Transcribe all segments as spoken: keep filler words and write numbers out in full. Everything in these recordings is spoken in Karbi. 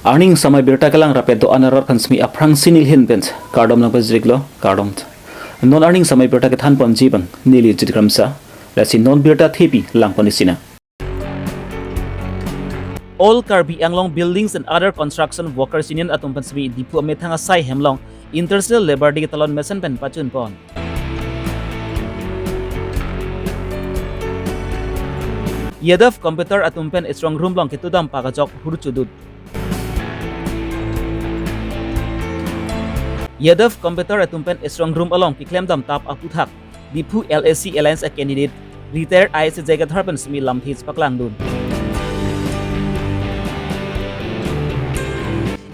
Arni samai birta kelang rapet do-an arat aphan semi aphrangsi neli ahin pen kardom nangpajirlo, kardom. Non arni samai birta kethan ponji abang neli Jit Kramsa, lasi non birta thepi lang pon-ik sinang. All Karbi Anglong Buildings and Other Construction Workers Union atum pen semi Diphu amethang asai hem along International Labour Day ketalon mesen pen pachun pon. Yadav Computer atum pen strong room along ketudam pak ajok hur chudut. Yadav Computer atum pen strong room along keklem dam tap aphuthak Diphu L A C Alliance a candidate retired I A S J Gadhar pen semi lamthe chepaklangdun.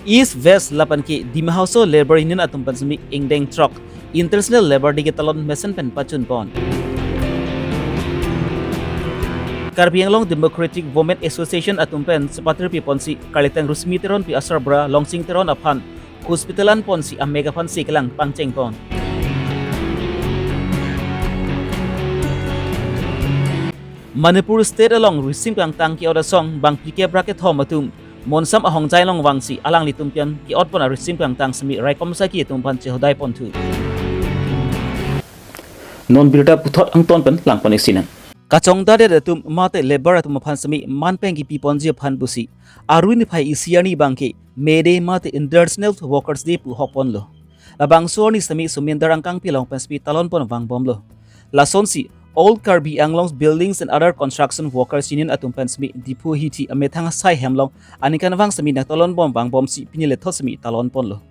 East West lapen ke Dima Hasao Labour Union atum pen semi ingdeng throk International Labour Day ketalon mesen pen pachun pon. Karbi Anglong Democratic Women Association atum pen chepatirpi ponsi Karlitang Rosemi Teronpi asarbura Longsing Teron aphan hospital an ponsi amek aphan si kelang pangcheng pon. Manipur State along risim kangtang ke-ot asong bangphli kep ra kethom atum monsam ahongjai along vangsi alanglitum pian ke-ot pon arisim kangtang semi raikom saki atum aphan chehodai ponthu. Non birta puthot angton pen lang pon-ik sinang. Kachongdadet atum mate labour atum aphan semi manpeng kipi ponji aphan pusi arui niphai isi arni abang ke May Day mate International Workers Day pu hok ponlo. Labangso arni semi Sumendar Angkangpi along pen semi talon pon vangbomlo. Lasonsi All Karbi Anglong Buildings and Other Construction Workers Union atum pen semi Diphu hithi amethang asai hem along aningkanvang semi nangtalon bom vangbomsi pini lethot semi talon ponlo.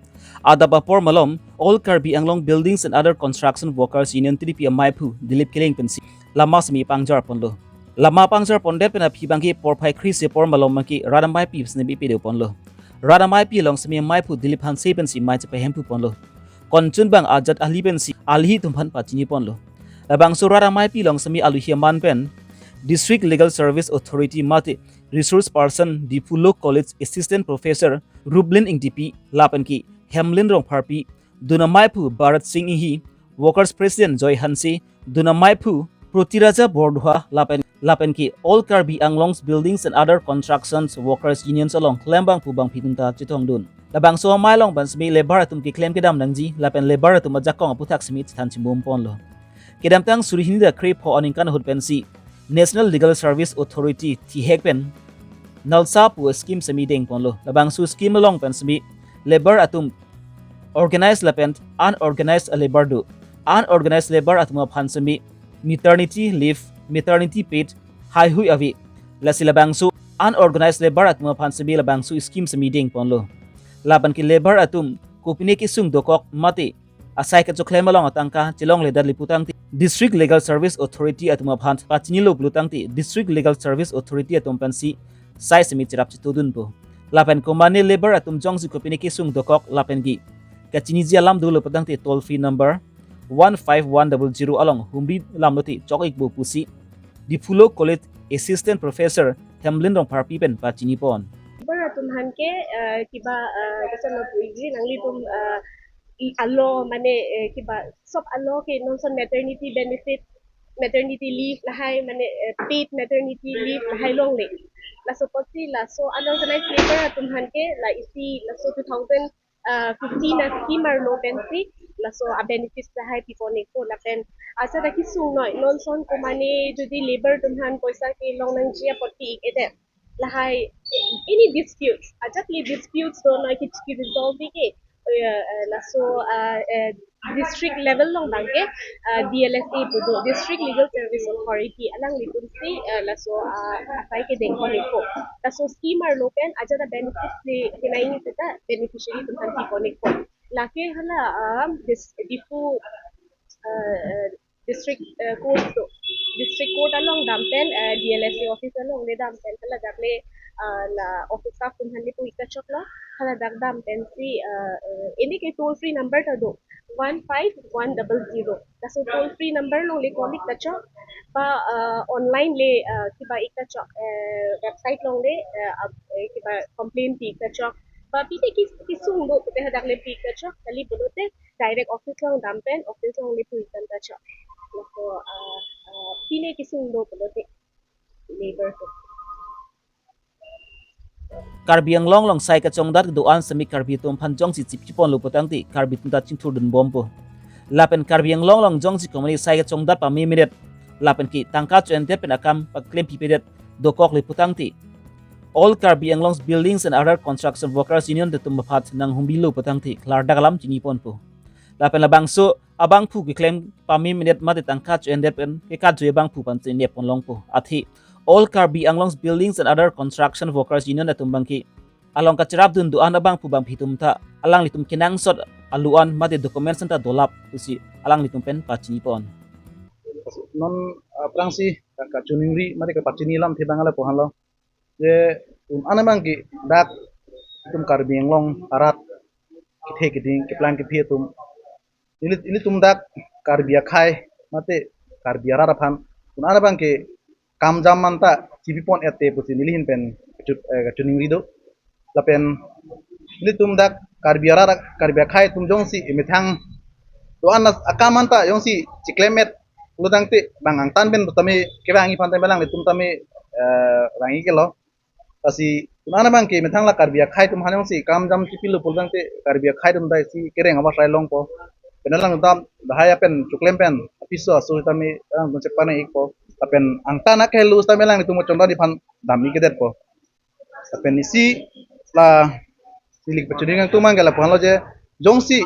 Adap apor malom All Karbi Anglong Buildings and Other Construction Workers Union tripi amaiphu Dilip Killing pensi lama semi pangjar ponlo. Lama pangjar pondet pen aphi abang ke porphai kre-isi apor malom abang ke rat amaipi semi pede ponlo. Rat amaipi along semi amaiphu Dilip Hanse pensi mai chepahemphu ponlo. Konchun abang ajat ahli pensi ahli atum aphan pachini ponlo. Labangso rat amaipi along semi aluhi aman pen District Legal Service Authority mate Resource Person Diphu Law College Assistant Professor Rublin Ingtipi lapen ke Hemlin Rongpharpi, dun amaiphu Bharat Singh Inghi, Workers President Joy Hanse, dun amaiphu Protiraja Borduha lapen lapen ke All Karbi Anglong Buildings and Other Constructions Workers Unions along klembang pu bangphi atum ta chethongdun. Labangso amei along pen semi labour atum keklem kedam nangji lapen labour atum ajakong aphuthak semi chethan chimum ponlo. Kedamtang suri hini ra krepho aningkan ahut pensi National Legal Service Authority thihek pen NALSA pu scheme semi deng ponlo. Labangso scheme along pen semi labour atum organized lapen unorganized labour do. Unorganized labour atum aphan semi maternity leave, maternity paid, haihui ave. Lasi labangso unorganized labour atum aphan semi labangso scheme semi deng ponlo. Lapen ke labour atum kopine kesung dokok mate asai kechoklem along atangka chelongledet le putangte District Legal Service Authority atum aphan pachinilo pulotangte District Legal Service Authority atum pensi sai semi cherap chetudunpo. Lapen komane labour atum jongsi kopine kesung dokok lapen ke kachiniji alam dolo putangte toll free number one five one double zero along humri lamlote chok-ikpo pusi Diphu Law College Assistant Professor Hemlin Rongpharpi pen pachini pon. Labour atum aphan ke, eh, kiba, eh, kachan lo puji nanglitum, eh, i alo mane, eh, kiba sob alo ke non son maternity benefit, maternity leave lahai mane, eh, paid maternity leave lahai longle. Laso apotsi laso unorganized labour atum aphan ke la isi laso two thousand, eh, fifteen a scheme arlo pensi laso abenefits lahai pi pon-ikpo lapen ajat akesung noi non son komane jodi labour atum aphan poisa kelong nangji apot pi-ik-edet. Lahai any disputes, ajat le disputes do noi ki, ki resolve ke, eh, eh, laso, ah, eh, district level along abang ke, ah, D L S A pu do, District Legal Service Authority, alanglitum si, eh, laso, ah, asai kedeng pon-ikpo. Laso scheme arlo pen ajat abenefits le kinai ni seta beneficiary atum aphan pi pon-ikpo. Lake hala, ah, this Diphu, ah, ah, district, eh, court do. District court along dam pen, eh, D L S A office along le dam pen, hala dak le, eh, la office staff atum aphan le pu-ik kachoklo, hala dak dam pensi, eh, eh, ini ke toll free number ta do, one five one double zero. Laso toll free number along le call-ik kachok, ba, eh, online le, eh, kiba-ik kachok, eh, website along le, eh, ap-, eh, kiba complaint pi-ik kachok. Ba pine ki, kesung do, pute hadak le pi-ik kachok, kali pulote, direct office along dam pen, office along le pu-ik dam kachok. Laso, ah, ah, pine kesung do pulote labour atum. Karbi Anglong along sai kachongdat kedo-an semi Karbi atum aphan jongsi chipchipon lo putangte Karbi atum ta chingthurdun bompo. Lapen Karbi Anglong along jongsi komani sai kachongdat pame medet lapen ke tangka cho-endet pen akam paklempipedet dokok le putangte All Karbi Anglong Buildings and Other Construction Workers Union atum aphan nang humbi lo putangte klardak alam chiniponpo. Lapen labangso abangphu keklem pame medet mate tangka cho-endet pen kekat joi abangphu aphan chinepon longpo. Athe All Karbi Anglong Buildings and Other Construction Workers Union atum abangke along kacherapdun do-an abangphu abangphi atum ta alanglitum kenangsot alu-an mate documents ta dolap pusi alanglitum pen pachinipon. Non aphrangsi kachoningri mate kapachini alamthe abang le lapu-an lo. Je un-an abangke dak itum Karbi Anglong arat kethe keding keplang kephi atum, neli, nelitum dak Karbi akhei mate Karbi arat aphan un-an abangke kam jam anta chipipon-et te pusi neli ahin pen kachut, eh, kachoningri do. Lapen nelitum dak Karbi arat, Karbi akhei atum jongsi emethang do-an as-, akam anta jongsi chiklem-et pulotangte bang angtan pen tame kevangji aphan tame alanglitum tame, eh, vangji ke lo. Lasi un-an abangke methang la Karbi akhei atum aphan jongsi kam jam chipilo pulotangte Karbi akhei atum ta isi kereng awas rai longpo. Pen alangtum lahai apen choklem pen apiso aso tame alangtum chepanang-ikpo. Lapen angtan akehelo tame alanglitum kachongdat aphan damji kedetpo. Lapen isi la neli pachoningri nangtum abangke lapu-an lo je jongsi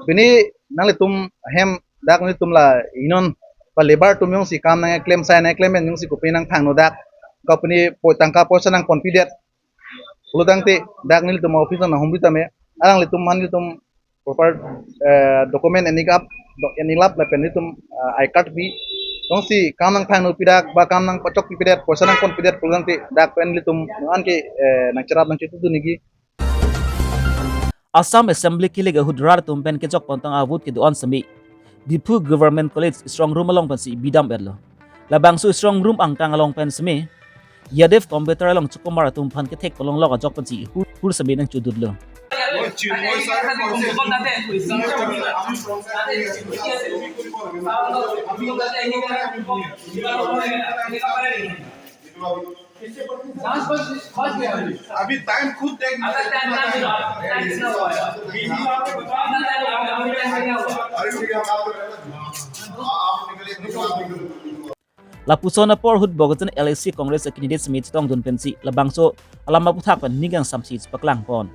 pini nanglitum ahem dak nelitum la union ba labour atum jongsi kam nangklem sai nangklem pen jongsi kopi nangthangno dak, kopi poi tangka poisa nangponpidet pulotangte dak nelitum office nang humbi tame alanglitum aphan nelitum proper, eh, document enik ap, do-, enik lap lapen nelitum, eh, I card pi. Jongsi kam nangthangno pidak ba kam nangpachokpipedet poisa nangponpidet pulotangte dak pen nelitum anke, eh, nangcherap nangchitudun nangji. Assam Assembly kilik ahut rat atum pen kejok pontang avote kedo-an semi Diphu Government College strong room along pensi bidam-etlo. Labangso strong room angkang along pen semi Yadav computer along chokomar atum aphan kethek polong lok ajok pensi hur, hur semi nangchudutlo. अभी टाइम खुद देख। Lapuson apor ahut Bokajan L A C Congress candidate semi chetongdun pensi labangso alam aputhak pen ning kangsamsi chepaklangpon.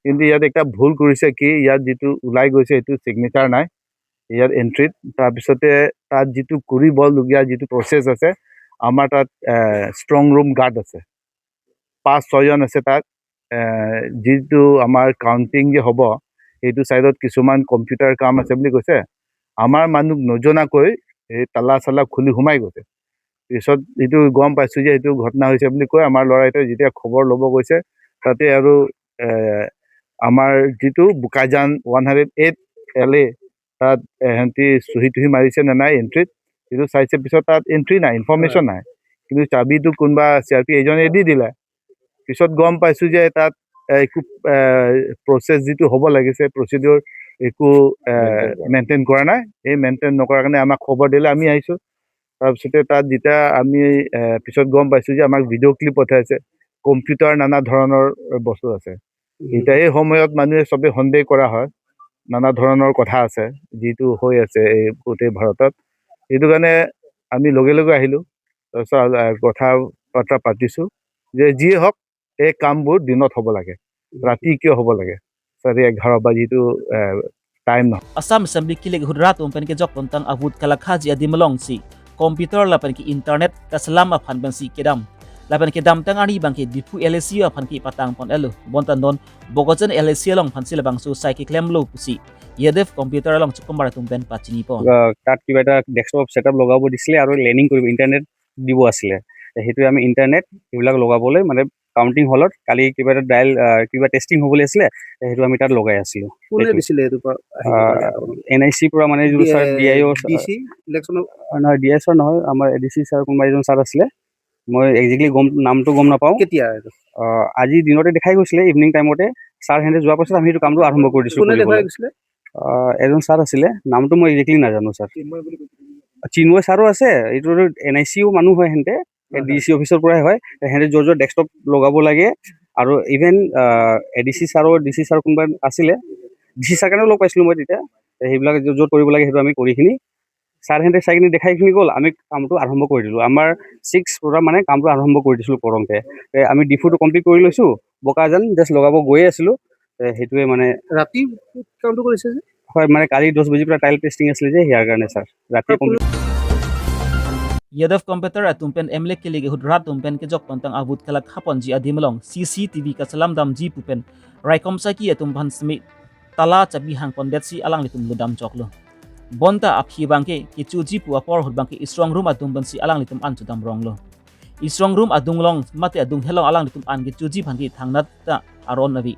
কিন্তু ইয়াত একটা ভুল কৰিছে কি, ইয়াত যিটো ওলাই গৈছে সেইটো চিগনেচাৰ নাই ইয়াত এণ্ট্ৰিত। তাৰপিছতে তাত যিটো কৰিবলগীয়া যিটো প্ৰচেছ আছে, আমাৰ তাত ষ্ট্ৰং ৰুম গাৰ্ড আছে, পাঁচ ছয়জন আছে তাত। এ, যিটো আমাৰ কাউণ্টিং যে হ'ব, সেইটো ছাইডত কিছুমান কম্পিউটাৰ কাম আছে বুলি কৈছে। আমাৰ মানুহ নজনাকৈ এই তালা চালা খুলি সোমাই গৈছে। পিছত এইটো গম পাইছোঁ যে এইটো ঘটনা হৈছে বুলি কৈ আমাৰ ল'ৰাকেইটাই যেতিয়া খবৰ ল'ব গৈছে, তাতে আৰু, এ, আমাৰ যিটো Bokajan one hundred eight L A, তাত এহেঁতি চুহি তুহি মাৰিছে নে নাই এণ্ট্ৰিত, সেইটো চাইছে। পিছত তাত এণ্ট্ৰি নাই, ইনফৰ্মেশ্যন নাই, কিন্তু চাবিটো কোনোবা চি আৰ পি এজনে দি দিলে। পিছত গম পাইছোঁ যে তাত, এ, একো, এ, প্ৰচেছ যিটো হ'ব লাগিছে, প্ৰচিডিউৰ একো, এ, মেইনটেইন কৰা নাই। মেইনটেইন নকৰাৰ কাৰণে আমাক খবৰ দিলে, আমি আহিছোঁ। তাৰপিছতে তাত যেতিয়া আমি, এ, পিছত গম পাইছোঁ যে আমাক ভিডিঅ' ক্লিপ পঠাইছে, কম্পিউটাৰ নানা ধৰণৰ বস্তু আছে। উম। এতিয়া এই সময়ত মানুহে চবে সন্দেহ কৰা হয়, নানা ধৰণৰ কথা আছে, যিটো হৈ আছে এই গোটেই ভাৰতত। সেইটো কাৰণে আমি লগে লগে আহিলোঁ। তাৰপিছত, আ, কথা বাৰ্তা পাতিছোঁ যে যিয়ে হওক, এই কামবোৰ দিনত হ'ব লাগে, ৰাতি কিয় হ'ব লাগে? চাৰে এঘাৰ বা যিটো, এ, টাইম নহয়। Assam Assembly kilik ahut rat atum pen kejok pontang avote kalakhaji adim alongsi computer lapen ke internet kaselam aphan pensi kedam. Lapen kedamtang arni abangke Diphu L A C aphan kepatangpon-etlo. Bonta non Bokajan L A C along aphansi labangso sai keklemlo pusi Yadav computer along chokomar atum pen pachinipon. আহ, তাত কিবা এটা desktop setup লগাব দিছিলে আৰু লেনিং কৰিব, ইণ্টাৰনেট দিব আছিলে। তে সেইটোৱে আমি ইণ্টাৰনেট সেইবিলাক লগাবলৈ মানে কাউণ্টিং হলত কালি কিবা এটা ডায়েল, আহ, কিবা টেষ্টিং হ'বলৈ আছিলে, তে সেইটো আমি তাত লগাই আছিলোঁ। কোনে সেইটো দিছিলে এইটো পৰা আহিব আহ, কাৰণে আপোনালোকক? এন আই চিৰ পৰা মানে যিটো sir D I O' D C ইলেকশ্যনৰ? আহ, নহয়, ডি আই ছাৰ নহয়, আমাৰ এ ডি চি ছাৰ কোনোবা এজন ছাৰ আছিলে। মই একজেক্টলি গম, নামটো গম নাপাওঁ। কেতিয়া এইটো? আহ, আজি দিনতে দেখাই গৈছিলে, ইভিনিং টাইমতে। ছাৰ সিহঁতে যোৱাৰ পাছত আমি সেইটো কামটো আৰম্ভ কৰি দিছোঁ কোনে কৰিবলৈ। দেখুৱাই গৈছিলে? আহ, এজন ছাৰ আছিলে, নামটো মই একজেক্টলি নাজানো ছাৰ। চিন্ময় বুলি কৈছিলে। চিন্ময় ছাৰো আছে, এইটো এন আই চিও মানুহ হয় সিহঁতে, হয়, ডি চি অফিচৰ পৰাই হয়। সিহঁতে য'ত য'ত ডেস্কটপ লগাব লাগে, আৰু ইভেন এ ডি চি ছাৰো, ডি চি ছাৰ কোনোবা আছিলে, ডি চি ছাৰ কাৰণেও লগ পাইছিলোঁ মই তেতিয়া। তে সেইবিলাক য- য'ত কৰিব লাগে সেইটো আমি কৰিখিনি ছাৰহঁতে চাই কিনি দেখাইখিনি গ'ল, আমি কামটো আৰম্ভ কৰি দিলোঁ। আমাৰ ছিক্স পৰা মানে কামটো আৰম্ভ কৰি দিছিলোঁ। কৰোঁতে তে আমি ডিফুটো কমপ্লিট কৰি লৈছোঁ, বোকাজান জাষ্ট লগাব গৈয়ে আছিলোঁ। তে সেইটোৱে মানে ৰাতি কামটো কৰিছে যে? হয়, মানে কালি দহ বজাৰ পৰা ট্ৰায়েল টেষ্টিং আছিলে যে, ইয়াৰ কাৰণে ছাৰ ৰাতি complete. Yadav Kompetar atum pen M L A kele ahut rat atum pen kejok pon tang avote kelakha ponji adim along C C T V kachelam damji pu pen raikom saki atum aphan simi tala chabi hang pondetsi alanglitum lutdam choklo. Bonta aphi abangke kechoji pu apor ahut abangke strong room atum pensi alanglitum an chodam ronglo. Strong room adung along mate adung helong alanglitum an kechoji aphan ke thangnat ta aron ave.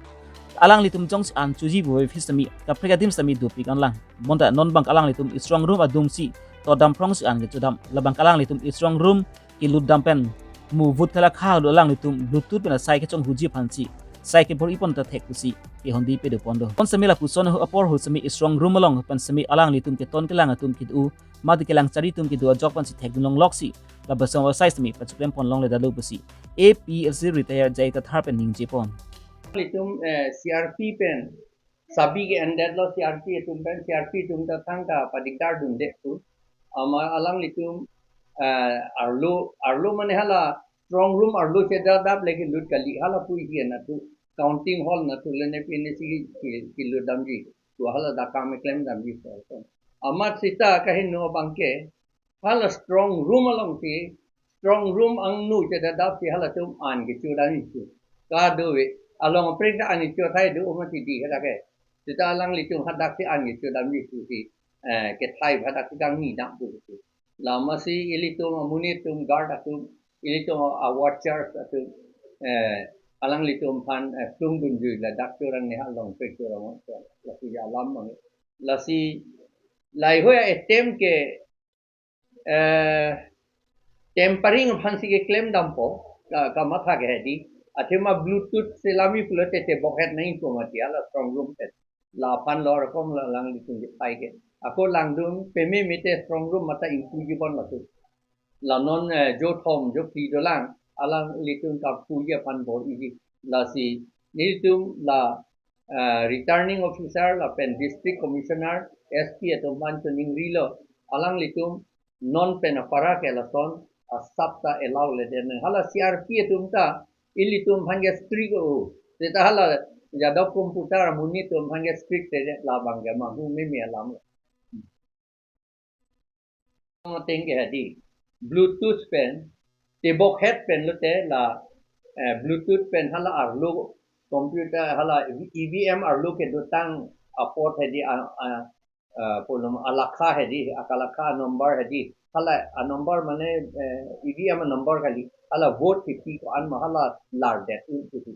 Alanglitum jongsi an choji pu ave sitame kaprek adim sitame dopik anlang. Bonta non abang alanglitum strong room adungsi todam prongsi an kechodam. Labang alanglitum strong room kelutdam pen mu vote kelakha ahut alanglitum Bluetooth pen asai kechonghuji aphansi sai kebor-i pon ta thek pusi kehonde pado ponlo. Pon simi lapuson ahut apor ahut simi strong room along pen simi alanglitum keton kelang atum kedo mate kelang chari atum kedo ajok pensi thekdun longloksi labangso asai simi pachoklem pon longle detlo pusi A P S C retired J I Kathar pen ningje pon. Alanglitum eh, C R P pen sabi ke-endetlo, C R P atum pen, C R P atum ta thangta padikdar dunde pu. Ama alanglitum eh, arlo, arlo mane hala strong room arlo chedadap le kelut kali, hala pu hi na tu counting hall na tu lene pine si ki- ki- kelutdamji. Tu hala dak kam keklem damji pu. Amat sita kaheno abangke hala strong room alongsi, strong room angno chedadapsi halatum an kechodam isu. Kadokave along aprik ta an kechothai do mati di hadak ke. Sita alanglitum hadaksi an kechodam isu si eh, kethai hadak kangni dam tu si. Lamasi ilitum amonit atum guard atum, ilitum a watchers atum eh, alanglitum aphan eh, plung dunjui ladak chorang ne halong pek chorang. Lasi alam mang. Lasi laheihui attempt ke eh, tampering aphansi keklem dampo, ka- kamatha ke hedi. Athema Bluetooth selami pulote tebok het nangji pu mati hala strong room pen. Laphan lor kom la alanglitum kepai ke. Ako langdun peme mete strong room mata ingpuji pon latum. La non eh, jo thom jo phli dolang alanglitum kapuji aphan bor-iji. Lasi nelitum la eh, returning officer lapen district commissioner, S P atum aphan choningrilo, alanglitum non pen apara ke lason asap ta allow le den. Hala C R P atum ta ilitum aphan ke strict o. Seta hala Yadav Kompetar amonit atum aphan ke strict te labang ke manghu meme alam. Ateng ke hedi Bluetooth pen tebok het pen lote la eh, Bluetooth pen hala arlo computer hala E V M arlo kedotang apot hedi a, a, a, polom alakha hedi akalakha number hedi hala a number mane eh, E V M number kali hala vote kipi ko-an ma hala lardet un tu tu.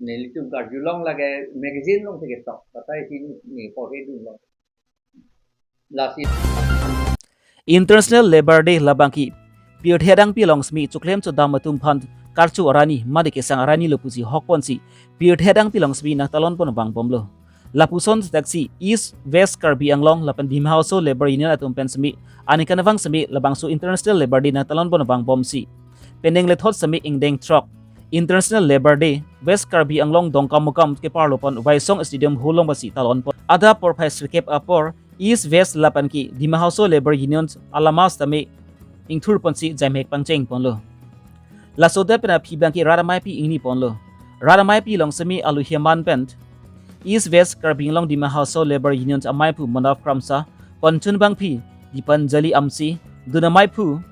Nelitum karjulong lake magazine along si ketok patai sini ni porhe dun long. Lasi International Labour Day labangke pirthe adangpi along simi choklem chodam atum aphan karcho arani mate kesang arani lo pusi hok ponsi pirthe adangpi along simi nangtalon pon vangbomlo. Lapuson setaksi East West Karbi Anglong lapen Dima Hasao Labour Union atum pen simi ani kanvang simi labangso International Labour Day nangtalon pon vangbomsi penang lethot simi ingdeng throk International Labour Day West Karbi Anglong Dongkamukam keparlo pon Waisong Stadium holong basi talon pon. Adap porphai sirkep apor East West lapenke Dima Hasao Labour Union alama sitame ingthur ponsi jaimek pangcheng ponlo. Laso det pen aphi abangke rat ameipi ingni ponlo. Rat ameipi along simi alu hiaman pen East West Karbi Anglong Dima Hasao Labour Union amaiphu Manav Kramsa, Konchun bangphi Dipanjali Amsi, dun amaiphu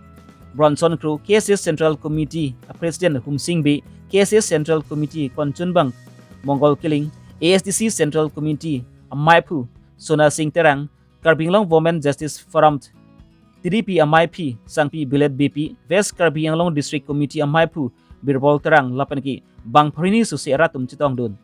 Bronson Kro, K S A Central Committee President Humsing Bey, K S A Central Committee Konchun bang Mongol Killing, A S D C Central Committee amaiphu Sona Singh Terang, Karbi Anglong Women Justice Forum T D P amaiphi Sangpi Bilet Beypi, West Karbi Anglong District Committee amaiphu Birbol Terang lapenke bang pharini susi arat atum chetongdun.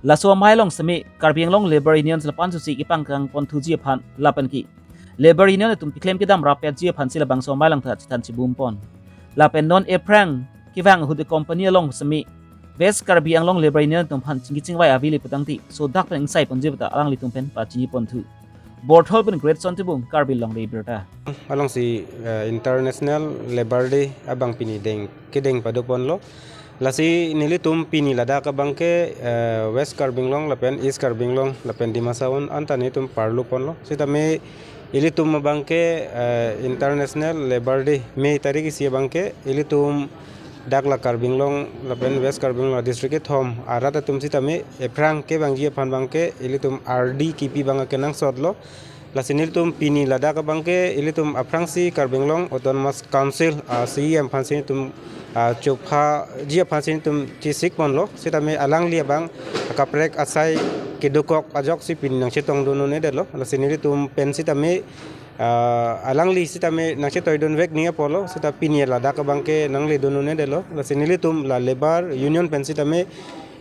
Laso amei along simi Karbi Anglong Labour Union lapen susi kepangkang ponthuji aphan lapenke Labour Union atum keklem kedam rappetji aphansi labangso amei along ta chethan chibum pon. Lapen non aphrang kevang ahut company along simi West Karbi Anglong Labour Union atum aphan chingki chingvai avele putangte, sodak pen ingsai ponji puta alanglitum pen pachini ponthu. Borthol pen Great Sontibung, Karbi Longri Abirta. Alongsi, eh, International Labour Day abang pini deng, kedeng pado ponlo. Lasi nelitum pini ladak abang ke, eh, West Karbi Anglong lapen East Karbi Anglong lapen Dima Hasao anta nelitum parlu ponlo. Sitame ilitum abang ke, eh, International Labour Day, May tarik isi abang ke, ilitum dak la Karbi Anglong lapen West Karbi Anglong district kethom arat atum sitame ephrang kevangji aphan abang ke ilitum ardi kipi abang kenangsotlo. Lasi nelitum pini ladak abang ke ilitum aphrangsi Karbi Anglong Autonomous Council, ah, C E M aphansi nelitum, ah, chophaji aphansi nelitum chesik ponlo. Sitame alangli abang kaprek asai kedokok ajoksi pini nangchetongdun un-edetlo. Lasi nelitum pen sitame, ah, alangli sitame nangchetoidun vek nangji apotlo, sita pini ladak abang ke nangledun un-edetlo. Lasi nelitum la Labour Union pen sitame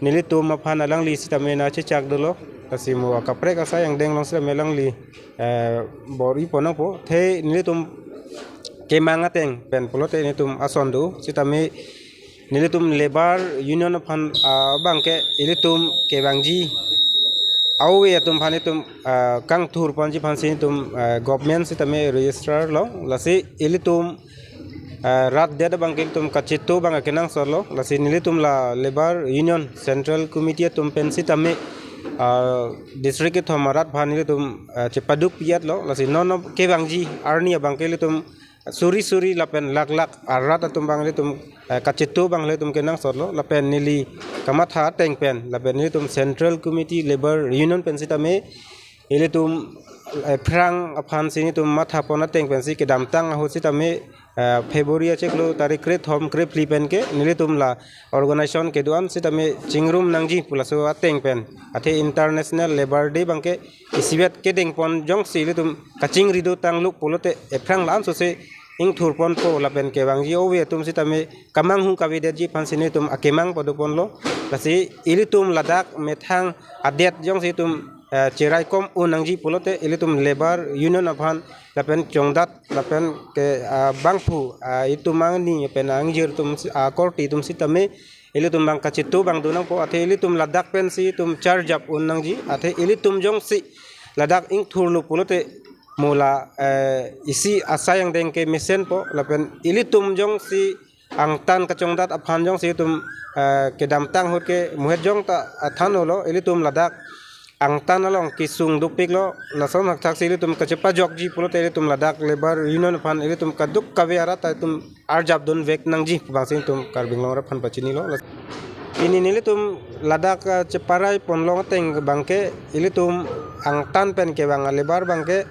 nelitum aphan alangli sitame nangchechak dolo. Lasi mo kaprek asai angdeng along sitame alangli, eh, bor-i pon nangpo. Athe nelitum kemang ateng pen pulote nelitum ason do. Sitame nelitum Labour Union aphan, ah, abang ke ilitum kevangji awi atum aphan itum, ah, kangthur ponji aphansi itum, ah, government sitame register lo. Lasi ilitum, ah, rat det abang ke itum kachetu abang kenangsotlo. Lasi nelitum la Labour Union Central Committee atum pen sitame, ah, district kethom arat aphan ilitum, ah, chepaduk pi-etlo. Lasi non kevangji arni abang ke ilitum suri suri lapen lak lak arat atum abang ilitum, eh, kachetu abang ilitum kenangsotlo, lapen neli kamatha ateng pen, lapen nelitum Central Committee Labour Union pen sitame ilitum, eh, ephrang aphansi nelitum matha pon ateng pensi kedamtang ahut sitame, eh, February achiklo tarik krethom krephli pen ke nelitum la organization kedo-an sitame chingrum nangji pu laso ateng pen. Athe International Labour Day abang ke isivet kedeng pon jongsi ilitum kachingri do tanglo pulote ephrang la-an sose ingthur ponpo lapen kevangji ove atum sitame kamanghu kavedetji aphansi nelitum akemang pado ponlo. Lasi ilitum ladak methang adet jongsi itum, eh, cheraikom un nangji pulote ilitum Labour Union aphan lapen chongdat lapen ke, ah, bangphu, ah, itum angni pen angjir atum si, ah, korte atum sitame ilitum abang kachetu abang do nangpo. Athe ilitum ladak pensi itum charjap un nangji. Athe ilitum jongsi ladak ingthurlo pulote mo la, eh, isi asai angdeng ke mesenpo lapen ilitum jongsi angtan kachongdat aphan jongsi itum, eh, kedamtang ahut ke muhet jong ta, ah, thanlo, ilitum ladak angtan along kesung dopiklo. Lason hakthaksi ilitum kachepajokji pulote ilitum ladak Labour Union aphan ilitum kadokave arat ta itum arjap dun vek nangji pu abangsi itum Karbi Anglong arat aphan pachinilo. Pini nelitum ladak, ah, cheparai ponlong ateng abang ke ilitum angtan pen kevang a-labour abang ke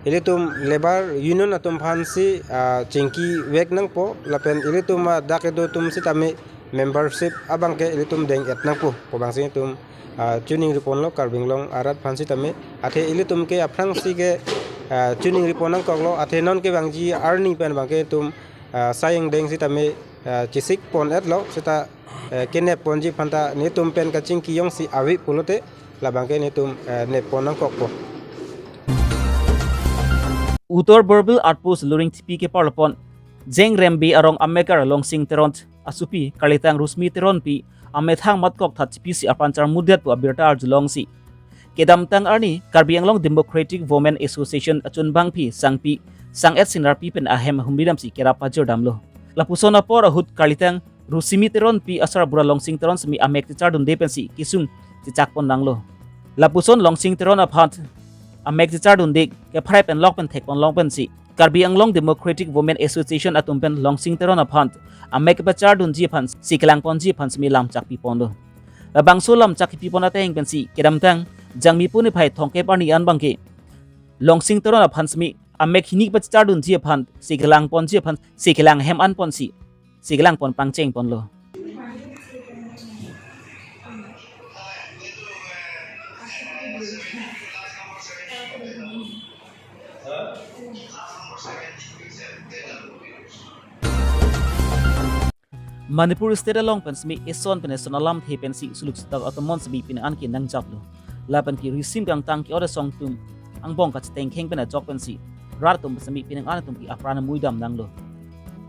ilitum Labour Union atum aphansi, ah, chingki vek nangpo lapen ilitum, ah, dak kedo atum sitame membership abang ke ilitum deng-et nangpo pu abangsi itum, ah, choningri ponlo Karbi Anglong arat aphan sitame. Athe ilitum ke aphrangsi ke, ah, choningri pon nangkoklo. Athe non kevangji arni pen abang ke itum, ah, asai angdeng sitame, ah, chesik pon-etlo sita, eh, kenep ponji aphan ta nelitum pen kachingki jongsi ave pulote labang ke nelitum, eh, nep pon nangkokpo. Uttar Borbil Outpost Luring Tipi keparlo pon Jengrembe arong amekar Longsing Teron asopi karlitang Rusmi Teronpi amethang matkok tha chipisi apran charmudet pu abirta arjulongsi kedamtang arni Karbi Anglong Democratic Women Association achunbangpi sangpi sang-et sinarpi pen ahem humri damsi kerap pajir damlo. Lapuson apor ahut karlitang Rusmi Teronpi asarbura Longsing Teron semi amek chechardunde pensi kesung chechak pon nanglo. Lapuson Longsing Teron aphan amek chechardunde kepharai pen lok pen thek ponlong pensi Karbi Anglong Democratic Women Association atum pen Longsing Teron aphan amek kepachardunji aphan si kelang ponji aphan semi lamchak pi ponlo. Labangso lamchak kipi pon ateng pensi kedamtang Jangmi puni phai thongkep arni an abang ke Longsing Teron aphan semi amek hini kepachardunji aphan si kelang ponji aphan si kelang hem an ponsi si kelang pon pangcheng ponlo. Manipur state along pen semi eson pen eson alamthe pensi suluk setak atomon semi pini an ke nangjaplo. Lapen ke risim kangtang ke ore song atum angbong kachetengkheng pen ajok pensi rat atum semi pini an atum ke apran muidam nanglo.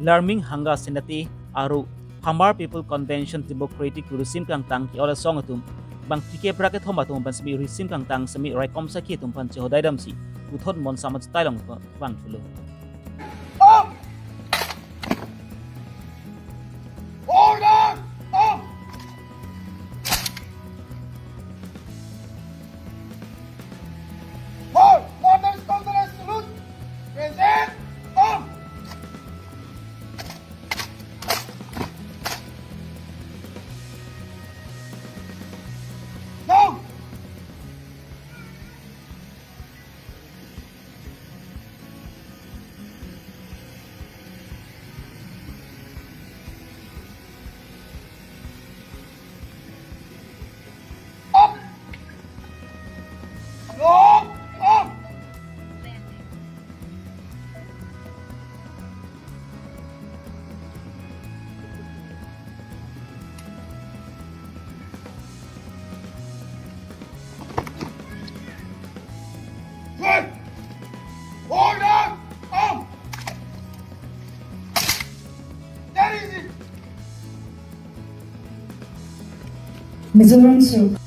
Larming hanga senate aro Hamar People Convention Democratic risim kangtang ke-ol asong atum bang phlikep ra kethom atum aphan semi risim kangtang semi raikom sakhi atum aphan chehodai damsi puthot mon samaj tailong vang chulo. Up! Order! Up! Hold! Order, Congress, salute! Present! Up! Down! Up! Up! Up! Good! Order! Up! That is it! Mizoram Sur.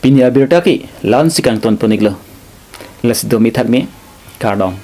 Pini abirta ke la-ansi kangton pon-iklo. Lasi domi thakmi, kardom.